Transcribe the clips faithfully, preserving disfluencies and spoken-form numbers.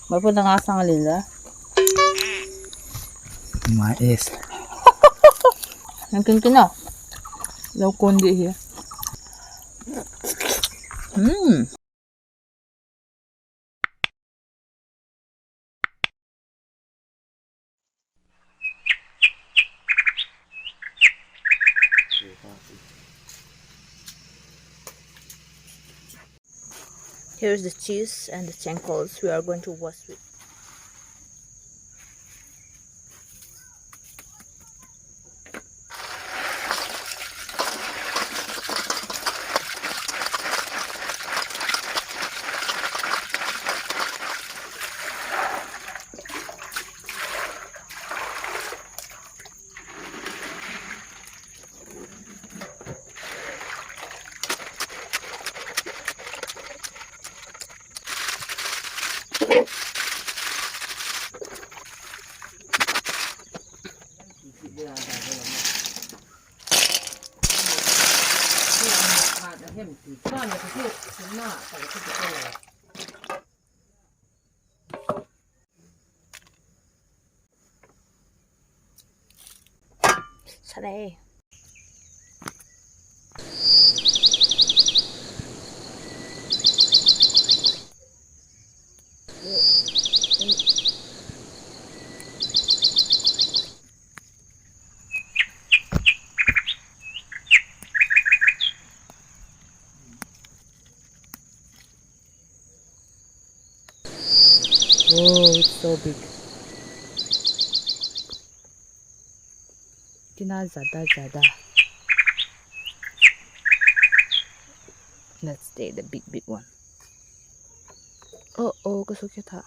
Mai pu na nga sang lin la. My ass. Nang kin kin a. Lo kon di hi. Hmm. Here's the cheese and the chengkols we are going to wash with. Oh, it's so big. Tina zyada zyada. Let's take the big, big one. Oh, oh, ka suk tha.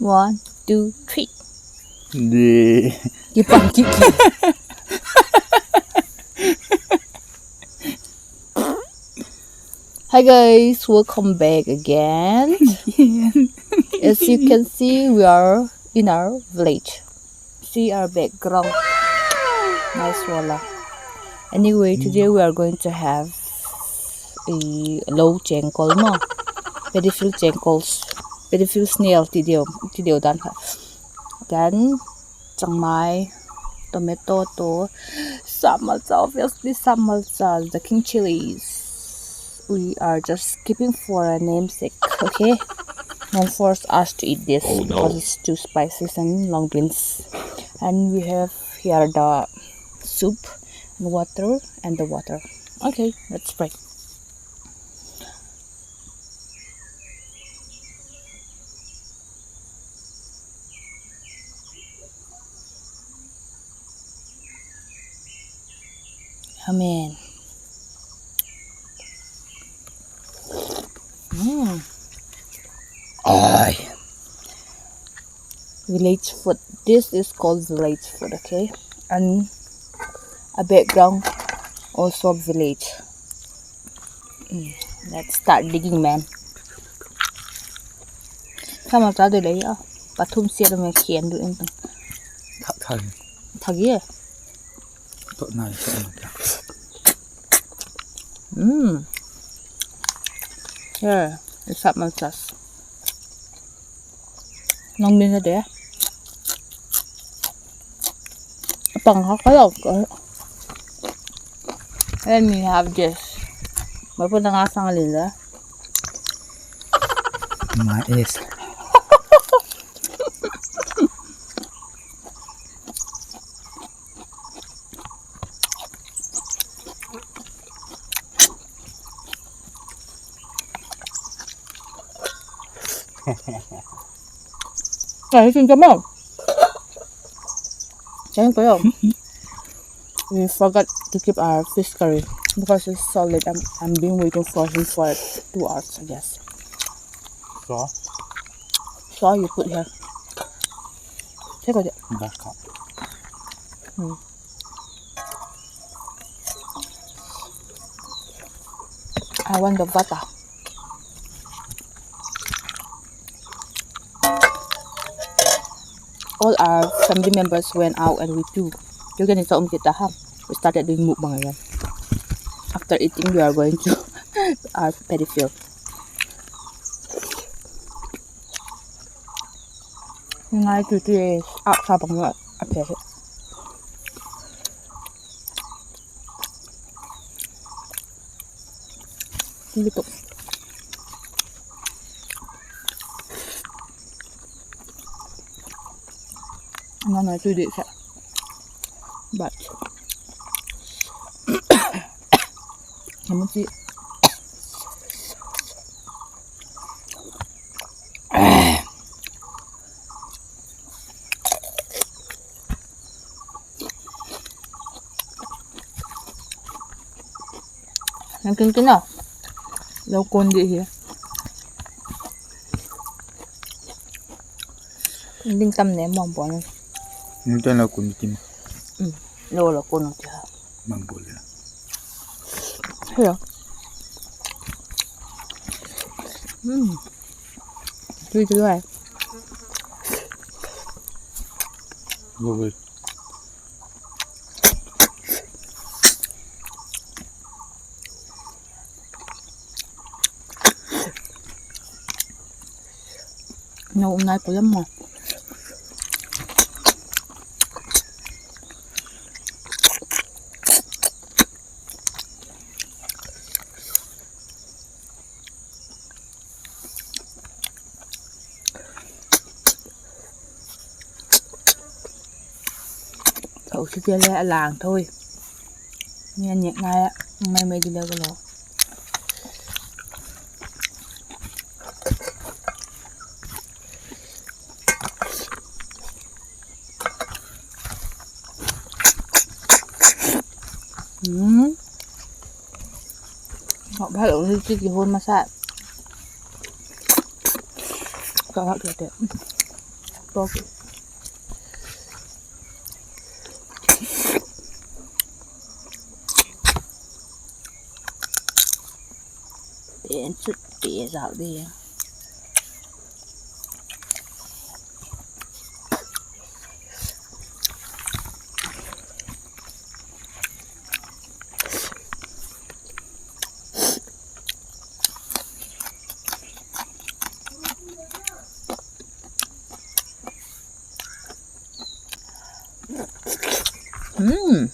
One, two, three. Kipan kiki. Hi guys, welcome back again. As you can see, we are in our village. See our background. Nice wala. Anyway, today we are going to have a lo chengkol maw. Paddy field chengkols. Paddy field snail ti deu, ti deu dan kha. Then, changmai, tomato to, samalcha, obviously samalcha, the king chilies. We are just keeping for a namesake, okay? Don't force us to eat this because it's too spicy and long beans. And we have here the soup and water and the water. Okay, let's pray. Amen. Mm. Ai. Village food. This is called village food, okay? And a background also village. Mm, let's start digging, man. Sama ta de le ya. Pathum sia de me khian du in. Thak thak. Thak ye. To nai to nai. Mm. Yeah, it's up my chest. Nang min sa de. Pang ha ka lok. Let me have this. Mai pu na nga sang lin la. My ass. Ai, tingkam ah. Tingkam ah. We forgot to keep our fish curry because it's so late. I'm, I'm been waiting for him for two hours, I guess. So? So you put here. Take a bit. Back up. Hmm. I want the butter. All our family members went out and we two. You can um kita ha. We started doing mukbang again. After eating, we are going to our paddy field. Ngai tu tu e, ak sa bang la a phe he. Lutuk. Ngai ngai tu de sa. But Namuchi. Nang kin kin a. Lo kon di hi. Ding tam ne mong bon. Nang tan lo kon di tim. Lo lo kon ti ha. Mong bon le. Hello. Hmm. Tui tui ai. Lo lo. No, nai pula mo. Tho si tia le a lang tho i. Ni a nek ngai a, mai mai di le ka lo. Hmm. Hot bhalo hi chi ki hon masa. Ka hot te te. Tok. Ten chu te zau di. Hmm.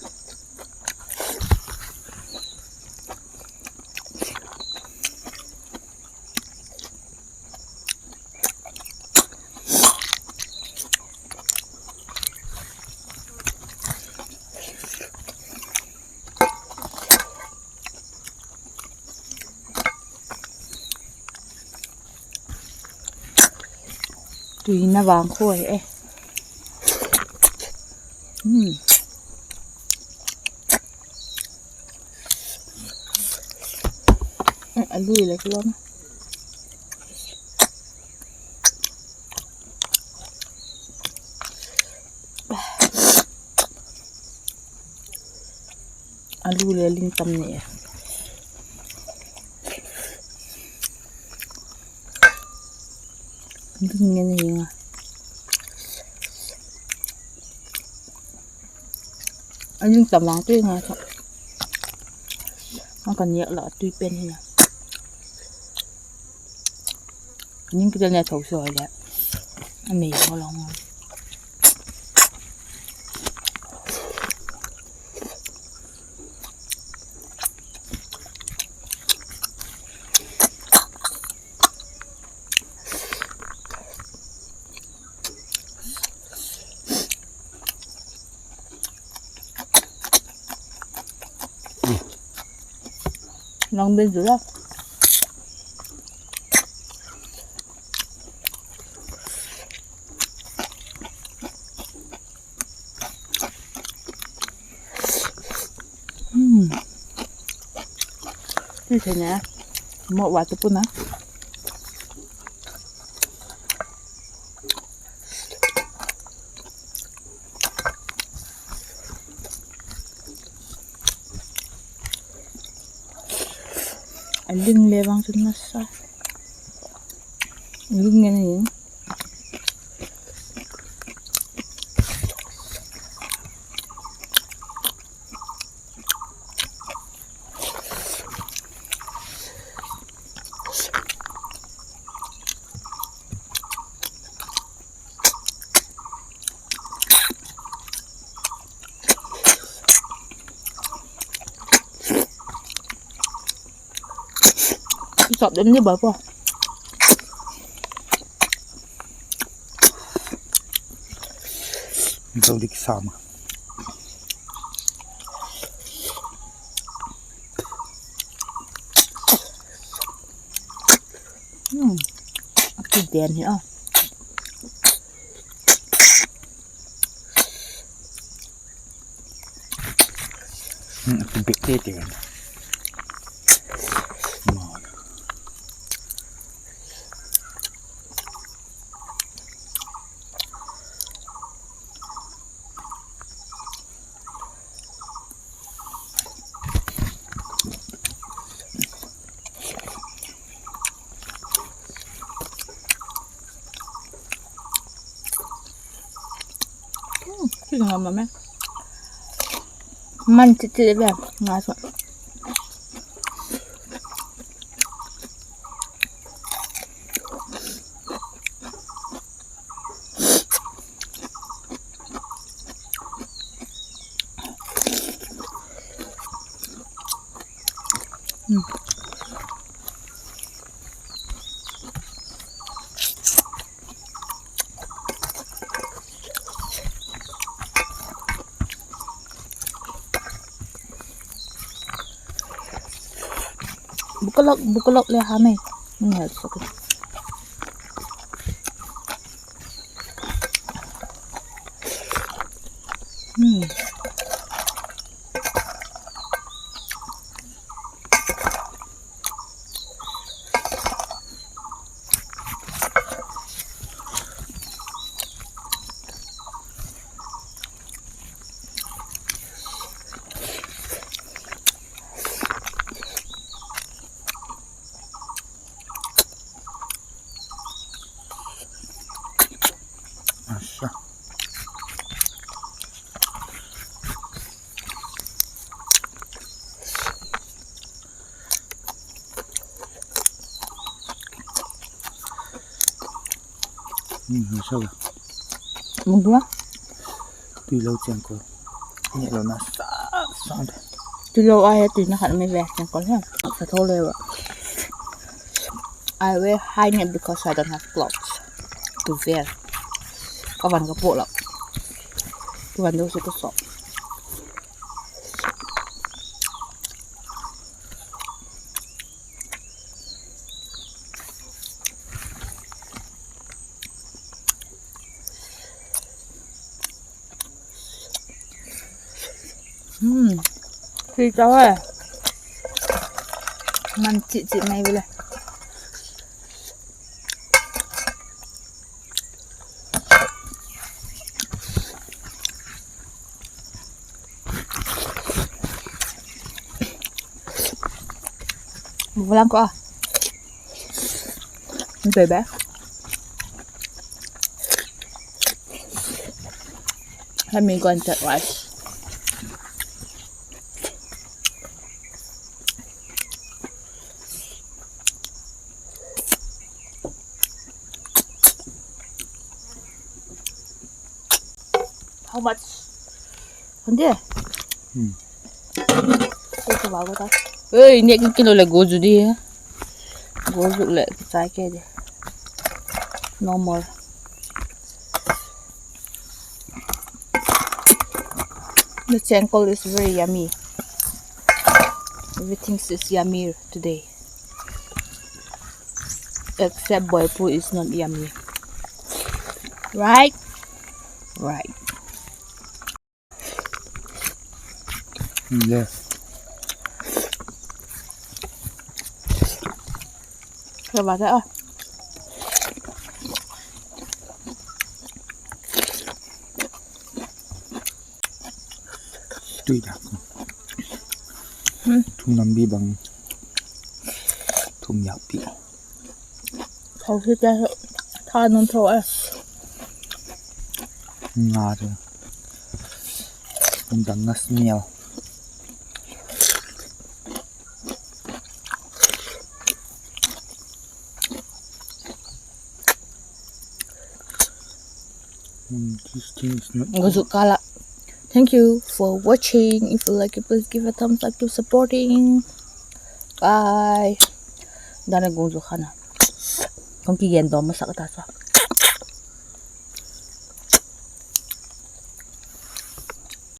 Tui na vang khoi e. Hmm. A lui le kilom. A lu le ling tam ne. Ling ngen hi nga. A ling tam vang tui nga tho. A ka niak la tui pen hi na. Ning kite ne tho soi le. A nei lo long. Nang ben zu la. Ti thei ne. Mo wa tu pu na. A ling le vang chu nasa. Ling ngen in. Sap dem ni ba pa. Zo dik sa ma. Hmm. A ki den hi a. Hmm, a ki bek te te. Ma. Hmm, ki ngam ma me. Man chit chit ve, nga chu. Bukalok, bukalok le ha mai. Ngal suk. Hmm. Asa. Hmm, asa. Mun dua. Tui lo chengkol. Ni lo na sa sa de. Tui lo a he tui na khat mai ve chengkol he. Sa tho le va. I wear high neck because I don't have clothes to wear. Ka van ka pua lo. Ka van deu se ka so. Hmm. Sui tau e. Man chit chit mai vele. Vulang ko a. Bebe. Let me go and take rice. How much? Hande. Hmm. Ei, nêk kilo leh go zu di. Go zu leh kichai ke di. No more. The chengkol is very yummy. Everything is yummy today. Except Boipu is not yummy. Right? Right. Yes. Ka ba ta a. Tui dak. Hmm. Thum lam bi bang. Thum yak pi. Thau si ta tha nun tho a. Nga de. Dang nga smial. Hmm, this thing is not Go zu kala. Thank you for watching. If you like it, please give a thumbs up to supporting. Bye. Dana gong zu khana. Kong ki gen dom masak ta sa.